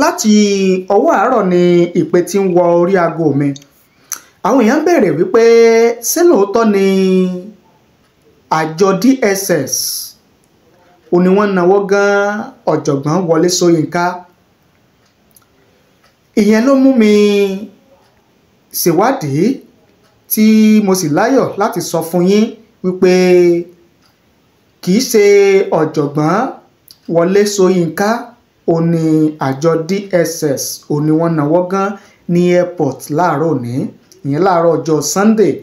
Láti ọwọ́ àárọ̀ ni ìpè tí ń wọ orí aago mi. Àwọn èèyàn ń béèrè wípé ṣé lóòótọ́ ni àjọ DSS ò ní wọ́n náwó gan ọ̀jọ̀gbọ́n Wọlé Ṣóyínká. Ìyẹn ló mú mi ṣèwádìí tí mo sì láyọ̀ láti sọ fún yín wípé kì í ṣe ọ̀jọ̀gbọ́n Wọlé Ṣóyínká ò ní àjọ DSS ò ní wọ́n náwó gan ní airport láàárọ̀ òní, ìyẹn láàárọ̀ ọjọ́ Sunday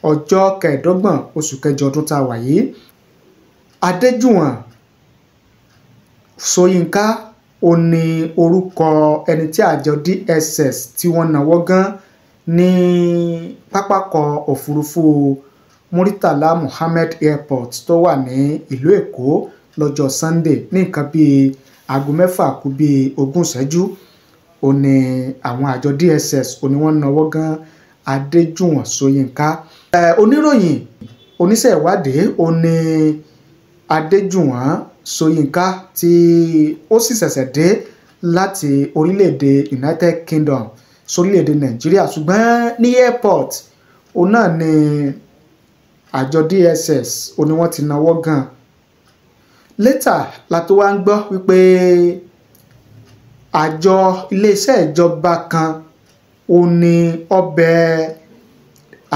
ọjọ́ kẹẹ̀ẹ́dọ́gbọ̀n oṣù kẹjọ ọdún tá a wà yìí. Adéjùwọ̀n Ṣóyínká ò ní orúkọ ẹni tí àjọ DSS tí wọ́n náwó gan ní pápákọ̀ òfurufú Muritala Muhammed Airport tó wà ní ìlú Èkó lọ́jọ́ Sunday ní nǹkan bíi aago 6 kù bíi 20 ìṣẹ́jú. Ó ní àwọn àjọ DSS ó ní wọ́n náwó gan Adéjùwọ̀n Ṣóyínká. Oníròyìn oníṣẹ́ ìwádìí ó ní Adéjùwọ̀n Ṣóyínká tí ó sì ṣẹ̀ṣẹ̀ dé láti orílẹ̀-èdè United Kingdom sórílẹ̀-èdè Nàìjíríà, ṣùgbọ́n ní airport òun náà ni àjọ DSS ó ní wọ́n ti náwó gan. Létà la tó wá ń gbọ́ wípé àjọ iléeṣẹ́ ìjọba kan ó ní ọbẹ̀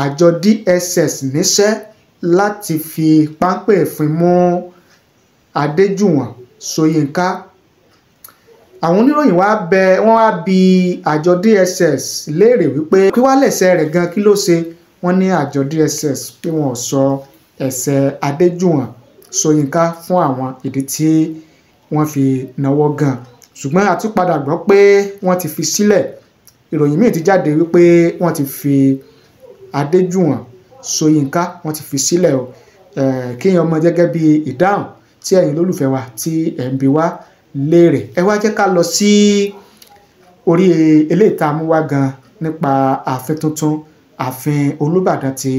àjọ DSS níṣẹ́ láti fi páńpẹ́ òfin mú Adéjùwọ̀n Ṣóyínká. Àwọn oníròyìn wá bẹ wọ́n wá bi àjọ DSS léèrè wípé kí wá lẹ̀ṣẹ̀ rẹ̀ gan, kí ló ṣe? Wọ́n ní àjọ DSS pé wọn ò sọ ẹ̀ṣẹ̀ Adéjùwọ̀n Ṣóyínká fún àwọn ìdí tí wọ́n fi náwó gan. Ṣùgbọ́n a tún padà gbọ́ pé wọ́n ti fi sílẹ̀. Ìròyìn míì ti jáde wípé wọ́n ti fi Adéjùwọ̀n Ṣóyínká wọ́n ti fi sílẹ̀ o. Kéèyàn mọ gẹ́gẹ́ bí ìdáhùn tí ẹ̀yin lólùfẹ́ wa tí ẹ̀ ń bi wá léèrè. Ẹ wá jẹ́ ká lọ sí orí eléyìí tá a mú wá gan nípa ààfin tuntun, ààfin Olúbàdàn ti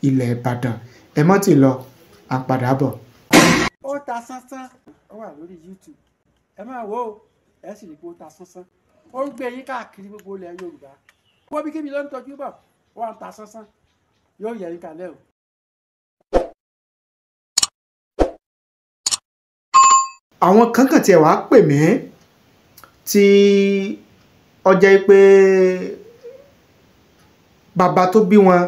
ilẹ̀ Ìbàdàn. Ẹ mọ́ ti lọ, à ń padà bọ̀. Ó ta sánsán, ó wà lórí YouTube. Ẹ máa wò ó, ẹ sì rí pé ó ta sánsán. Ó ń gbé yín káàkiri gbogbo ilẹ̀ Yorùbá. Wọ́n bí kíbi ló ń tọ́jú bọ̀, ó wà ń ta sánsán. Yóò yẹ yín kalẹ̀ o. Àwọn kan kàn tiẹ̀ wá pè mí tí ó jẹ́ pé bàbá tó bí wọn,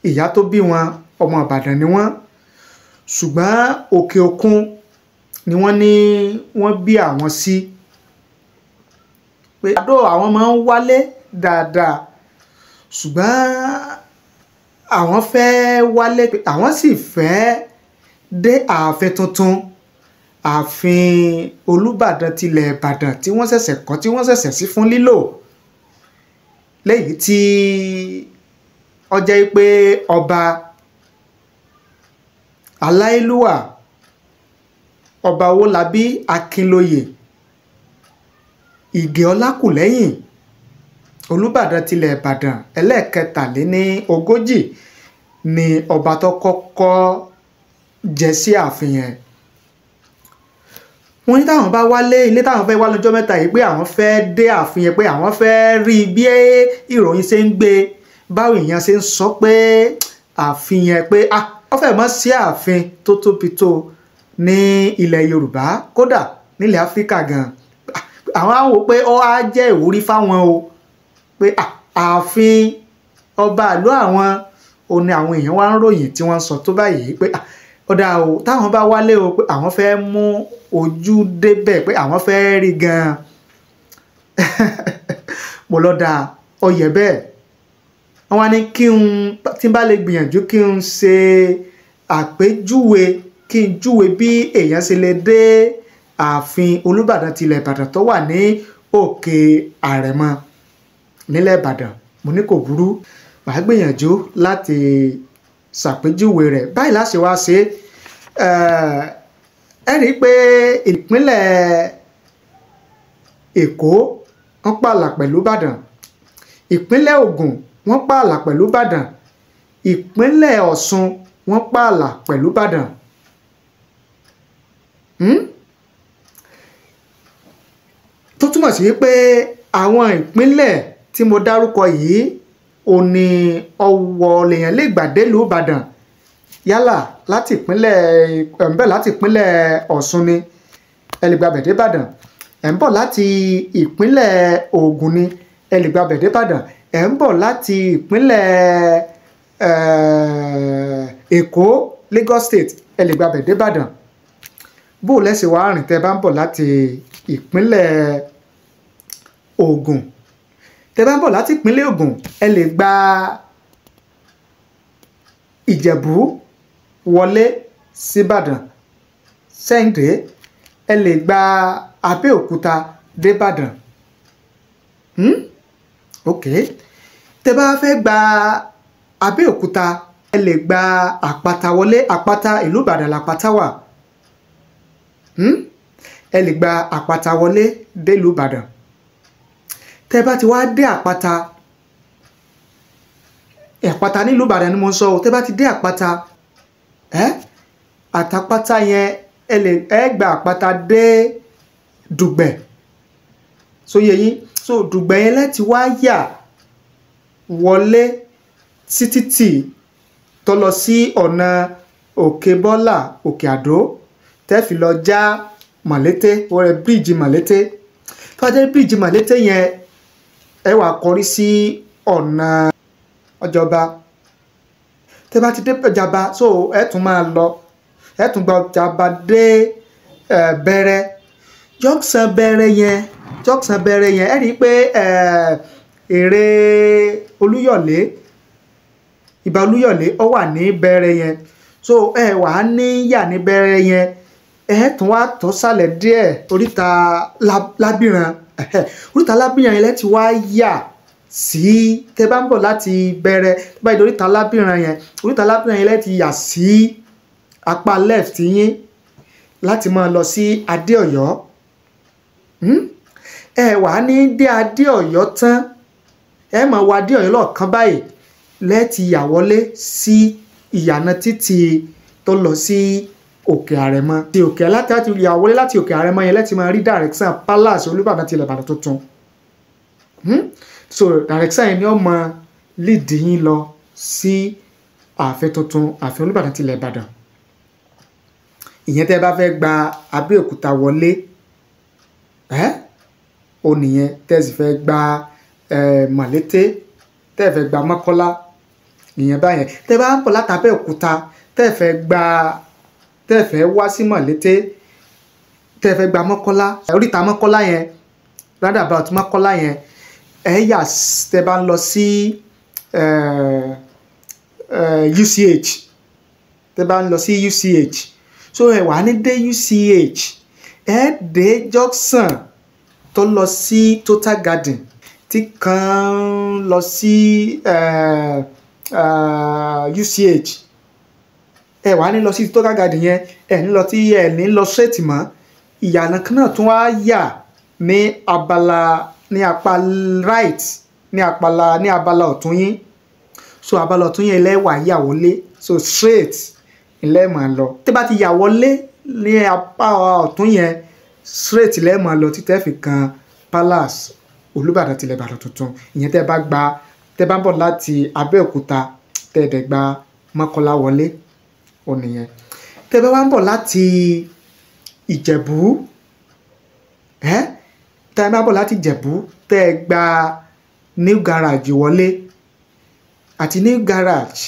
ìyá tó bí wọn, ọmọ Ìbàdàn ni wọ́n, ṣùgbọ́n òkè òkun ni wọ́n ní wọ́n bí àwọn sí. Pé àdó àwọn máa ń wálé dáadáa, ṣùgbọ́n àwọn fẹ́ wálé, àwọn sì fẹ́ dé ààfin tuntun, ààfin Olúbàdàn tilẹ̀ Ìbàdàn tí wọ́n ṣẹ̀ṣẹ̀ kọ́, tí wọ́n ṣẹ̀ṣẹ̀ sí fún lílò, léyìí tí ó jẹ́ pé ọba aláìlúwà ọba Owólabí Akínlóyè Ìgè Ọlákùlẹ́hìn Olúbàdàn tilẹ̀ Ìbàdàn ẹlẹ́ẹ̀kẹtàléní-ogójì ni ọba tó kọ́kọ́ jẹ sí ààfin yẹn. Wọ́n ní táwọn bá wálé ilé táwọn fẹ́ wá lọ́jọ́ mẹ́ta yìí pé àwọn fẹ́ dé ààfin yẹn, pé àwọn fẹ́ rí bí ìròyìn ṣe ń gbé, báwo èèyàn ṣe ń sọ pé ààfin yẹn pé wọ́n fẹ́ mọ́ sí ààfin tó tóbi tó ní ilẹ̀ Yorùbá, kódà nílẹ̀ Áfíríkà gan. Àwọn á wò pé ó á jẹ́ ìwúrí fáwọn o, pé ààfin ọba ìlú àwọn ò ní àwọn èèyàn wá ń ròyìn tí wọ́n ń sọ tó báyìí pé ó dáa o, táwọn bá wálé o pé àwọn fẹ́ mú ojú débẹ̀, pé àwọn fẹ́ rí gan-an. Mo lọ dáa, ó yẹ bẹ́ẹ̀. Wọ́n wá ní kí n tí n bá lè gbìyànjú kí n ṣe àpèjúwe, kí n júwe bí èèyàn ṣe lè dé ààfin Olúbàdàn tilẹ̀ Ìbàdàn tó wà ní Òkè Àrẹ̀mọ nílẹ̀ Ìbàdàn. Mo ní kò burú, màá gbìyànjú láti ṣàpèjúwe rẹ̀. Báyìí láṣẹ wá ṣe. Ẹ rí i pé ìpínlẹ̀ Èkó wọ́n pààlà pẹ̀lú Ìbàdàn, ìpínlẹ̀ Ògùn wọ́n pààlà pẹ̀lú Ìbàdàn, ìpínlẹ̀ Ọ̀ṣun wọ́n pààlà pẹ̀lú Ìbàdàn. Tó túmọ̀ sí pé àwọn ìpínlẹ̀ tí mo dárúkọ yìí ò ní ọwọ́ lèèyàn lè gbà délùú Ìbàdàn. Yálà láti ìpínlẹ̀ ẹ̀ ń bọ̀ láti ìpínlẹ̀ Ọ̀ṣun ni, ẹ lè gba bẹ̀ dé Ìbàdàn. Ẹ̀ ń bọ̀ láti ìpínlẹ̀ Ògùn ni, ẹ lè gba bẹ̀ dé Ìbàdàn. Ẹ̀ ń bọ̀ láti ìpínlẹ̀ Èkó, Lagos State, ẹ lè gba bẹ̀ dé Ìbàdàn. Bó lẹ́sẹ̀ wá rìn tẹ́ bá ń bọ̀ láti ìpínlẹ̀ Ògùn, tẹ́ bá ń bọ̀ láti ìpínlẹ̀ Ògùn, ẹ lè gba Ìjẹ̀bú wọlé síbàdàn Sẹ́ǹdé, ẹ lè gba Abẹ́òkúta débàdàn. Ok, tẹ́ bá fẹ́ gba Abẹ́òkúta, ẹ lè gba Àpáta wọlé. Àpáta ìlú Ìbàdàn làpáta wà. Ẹ lè gba Àpáta wọlé délùú Ìbàdàn. Tẹ́ bá ti wá dé Àpáta, Àpáta nílùú Ìbàdàn ni mo ń sọ o. Tẹ́ bá ti dé Àpáta, àtàpáta yẹn ẹ lè gba Àpáta dé Dùgbẹ̀. So yẹ yín, so Dùgbẹ̀ yẹn lẹ́ti wá yà wọlé sí títì tó lọ sí ọ̀nà Òkè Bọ́là, Òkè Àdó, tẹ́ fi lọ já Mọ̀lété, wọ́n rẹ bíríìjì Mọ̀lété. Tó bá jẹ́ bíríìjì Mọ̀lété yẹn, ẹ wá kọrí sí ọ̀nà Ọjọba. Tẹ́ bá ti dé Ọjàba, so ẹ tún máa lọ, ẹ tún gba Ọjàba dé Bẹ̀rẹ̀, junction Bẹ̀rẹ̀ yẹn, junction Bẹ̀rẹ̀ yẹn, ẹ rí i pé èrè Olúyọ̀lé, Ìbà Olúyọ̀lé ó wà ní Bẹ̀rẹ̀ yẹn. So ẹ wà á ní yà ní Bẹ̀rẹ̀ yẹn, ẹ tún wá tó sàlẹ̀ díẹ̀ oríta Lábìrán. Oríta Lábìrán yẹn lẹ́ti wá yà sí. Tẹ́ bá ń bọ̀ láti Bẹ̀rẹ̀ báyìí, oríta Lábìrán yẹn, oríta Lábìrán yẹn lẹ́ti yà sí apá left yín láti máa lọ sí Adé-Ọ̀yọ́. Ẹ wà á ní dé Adé-Ọ̀yọ́ tán, ẹ máa wọ Adé-Ọ̀yọ́ lọ́ọ̀kan báyìí lẹ́ti yà wọlé sí ìyànà títì tó lọ sí Òkè Àrẹ̀mọ. Ti òkè láti yà wọlé láti Òkè Àrẹ̀mọ yẹn lẹ́ti máa rí direction Palace Olúbàdàn ti ilẹ̀ Ìbàdàn tuntun. So direction yẹn ni ó máa lead yín lọ sí ààfin tuntun, ààfin Olúbàdàn ti ilẹ̀ Ìbàdàn. Ìyẹn tẹ́ bá fẹ́ gba Abẹ́òkúta wọlé, ó nìyẹn. Tẹ́ sì fẹ́ gba Mọ̀lété, tẹ́ fẹ́ gba Mọ́kọ́lá, ìyẹn báyẹn. Tẹ́ bá ń bọ̀ láti Abẹ́òkúta, tẹ́ fẹ́ gba, tẹ́ fẹ́ wá sí Mọ̀lété, tẹ́ fẹ́ gba Mọ́kọ́lá, oríta Mọ́kọ́lá yẹn, roundabout Mọ́kọ́lá yẹn, ẹ yà tẹ́ bá ń lọ sí UCH, tẹ́ bá ń lọ sí UCH, so ẹ wà ní dé UCH, ẹ dé junction tó lọ sí Total Garden, tí kan lọ sí UCH. Ẹ wà ní lọ sí Total Garden yẹn, ẹ ní lọ tí ẹ ní lọ straight mọ́. Ìyànà kan náà tún wá yà ní abala ní apá right, ní apala ní abala ọ̀tún yín. So abala ọ̀tún yẹn lẹ́wà yà wọlé, so straight lẹ́ máa lọ. Tí bá ti yà wọlé ní apá ọ̀tún yẹn, straight lẹ́ máa lọ títẹ́ fi kan Palace Olúbàdàn tilẹ̀ Ìbàdàn tuntun. Ìyẹn tẹ́ bá gba, tẹ́ bá ń bọ̀ láti Abẹ́òkúta, tẹ́ dẹ̀ gba Mọ́kọ́lá wọlé, ó nìyẹn. Tẹ́ bá wá ń bọ̀ láti Ìjẹ̀bú, tẹ́ bá ń bọ̀ láti Ìjẹ̀bú, tẹ́ gba New Garage wọlé, àti New Garage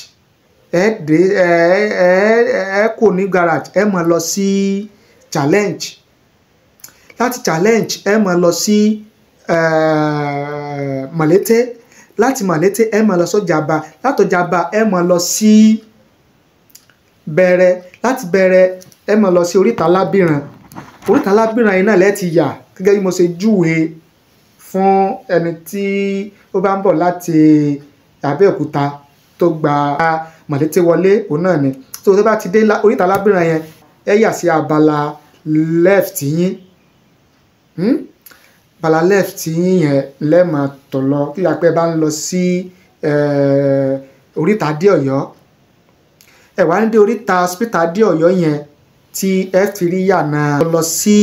ẹ dé ẹ kò New Garage, ẹ máa lọ sí Challenge. Láti Challenge ẹ máa lọ sí Mọ̀lété. Láti Mọ̀lété ẹ máa lọ sọ́jàba. Látọ̀jàba ẹ máa lọ sí Bẹ̀rẹ̀. Láti Bẹ̀rẹ̀ ẹ máa lọ sí oríta Lábìrán. Oríta Lábìrán yẹn náà lẹ́ ti yà gẹ́gẹ́ bí mo ṣe júwe fún ẹni tí ó bá ń bọ̀ láti Abẹ́òkúta tó gba Mọ̀lété wọlé, òun náà ni. So tó bá ti dé oríta Lábìrán yẹn, ẹ yà sí abala left yín. Abala left yín yẹn lẹ́ẹ̀mọ̀ tọ̀ lọ kí apẹ́ bá ń lọ sí oríta Adé-Ọ̀yọ́. Ẹ wá ní dé oríta hospital Adé-Ọ̀yọ́ yẹn tí ẹ fi rí yànà lọ sí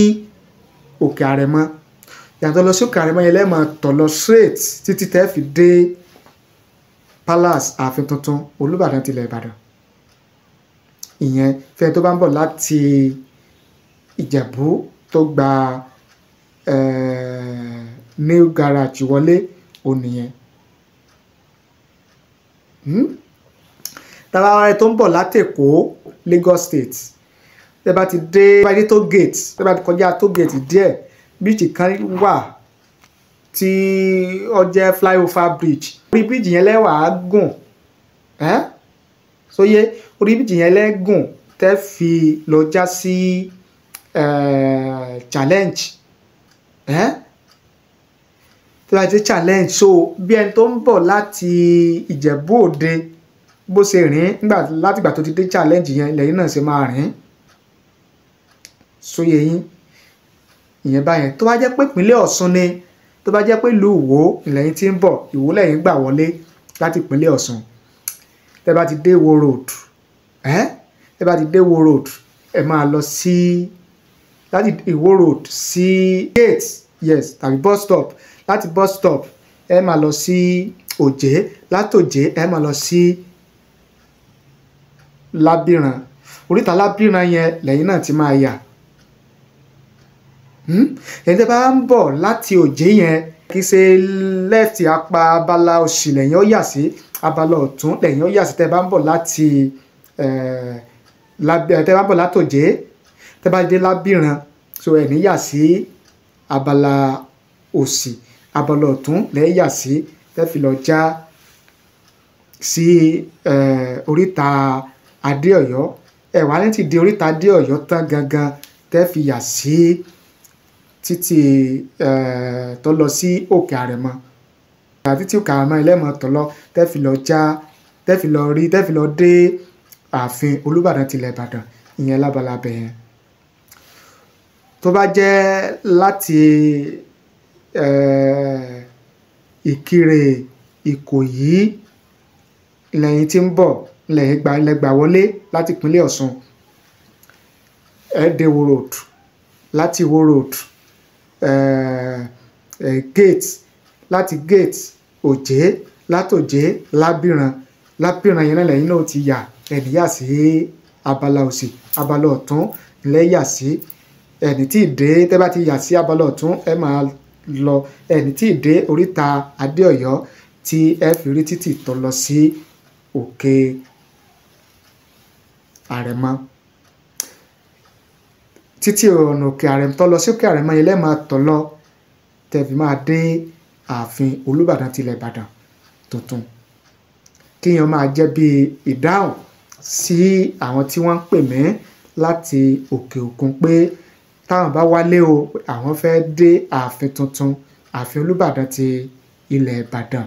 Òkè Àrẹ̀mọ. Ìyànà tó lọ sí Òkè Àrẹ̀mọ yẹn lẹ́ẹ̀mọ̀ tọ̀ lọ straight títí tẹ́ fi dé palace ààfin tuntun Olúbàdàn tilẹ̀ Ìbàdàn. Ìyẹn fẹ́ni tó bá ń bọ̀ láti Ìjẹ̀bú tó gba new garage wọlé, òun nìyẹn. Tàbá rẹ tó ń bọ̀ láti Èkó, Lagos State, tẹ́ bá ti dé bá dé toll gate, tẹ́ bá ti kọjá toll gate díẹ̀, bíríìjì kan wà tí ó jẹ́ flyover bridge. Orí bíríìjì yẹn lẹ́wàá gùn, sóyé orí bíríìjì yẹn lẹ́gùn tẹ́ fi lọ já sí challenge. Tó bá ti dé challenge, so bí ẹni tó ń bọ̀ láti Ìjẹ̀bú Òde bó ṣe rìn nígbà látìgbà tó ti dé challenge yẹn, lẹ́yìn náà ṣe máa rìn. Sóyè yín ìyẹn báyẹn. Tó bá jẹ́ pé ìpínlẹ̀ Ọ̀ṣun ni, tó bá jẹ́ pé ìlú Ìwó lẹ́yìn tí ń bọ̀, Ìwó lẹ́yìn gbà wọlé láti ìpínlẹ̀ Ọ̀ṣun. Tẹ́ bá ti dé Ìwó road, tẹ́ bá ti dé Ìwó road, ẹ máa lọ sí láti Ìwó road sí gate, yes, tàbí bus stop. Láti bus stop ẹ máa lọ sí Òjé, láti Òjé ẹ máa lọ sí Lábìràn. Oríta Lábìràn yẹn lẹ́yìn náà ti máa yà. Ẹni tẹ́ bá ń bọ̀ láti Òjé yẹn, kì í ṣe left apá abala òsì lẹ́yìn ó yà sí, abala ọ̀tún lẹ́yìn ó yà sí. Tẹ́ bá ń bọ̀ láti tẹ́ bá ń bọ̀ láti Òjé, tẹ́ bá dé Lábìràn, so ẹ̀ ní yà sí abala òsì, abala ọ̀tún lẹ́yìn yà sí, tẹ́ fi lọ já sí oríta Adéọ̀yọ́. Ẹ wá ní ti di oríta Adéọ̀yọ́ tán gangan tẹ́ fi yà sí títì tó lọ sí Òkè Àrẹ̀mọ. Títí Òkè Àrẹ̀mọ ẹlẹ́mọ̀ tó lọ tẹ́ fi lọ já, tẹ́ fi lọ rí, tẹ́ fi lọ dé ààfin Olúbàdàn tilẹ̀ Ìbàdàn. Ìyẹn lábala bẹ̀ yẹn. Tó bá jẹ́ láti Ìkirè, Ìkòyí lẹ́yìn tí ń bọ̀, lẹ́yìn gba ilẹ̀ gbà wọlé láti ìpínlẹ̀ Ọ̀ṣun, ẹ dé Ìwó road. Láti Ìwó road, gate, láti gate Òjé, láti Òjé Lábìràn. Lábìràn yẹn náà lẹ́yìn náà ti yà, ẹni yà sí abala òsì, abala ọ̀tún lẹ́ yà sí. Ẹni tí ì dé, tẹ́ bá ti yà sí abala ọ̀tún, ẹ máa lọ. Ẹni tí ì dé oríta Adéọ̀yọ́ tí ẹ fi rí títì tó lọ sí Òkè Àrẹ̀mọ. Títí ọ̀nà Òkè Àrẹ̀mọ tó lọ sí Òkè Àrẹ̀mọ yẹn lẹ́ẹ̀ máa tọ̀ lọ tẹ́ fi máa dé ààfin Olúbàdàn tilẹ̀ Ìbàdàn tuntun. Kíyàn máa jẹ́ bí ìdáhùn sí àwọn tí wọ́n ń pè mí láti òkè òkun pé táwọn bá wálé o, àwọn fẹ́ dé ààfin tuntun, ààfin Olúbàdàn ti ilẹ̀ Ìbàdàn.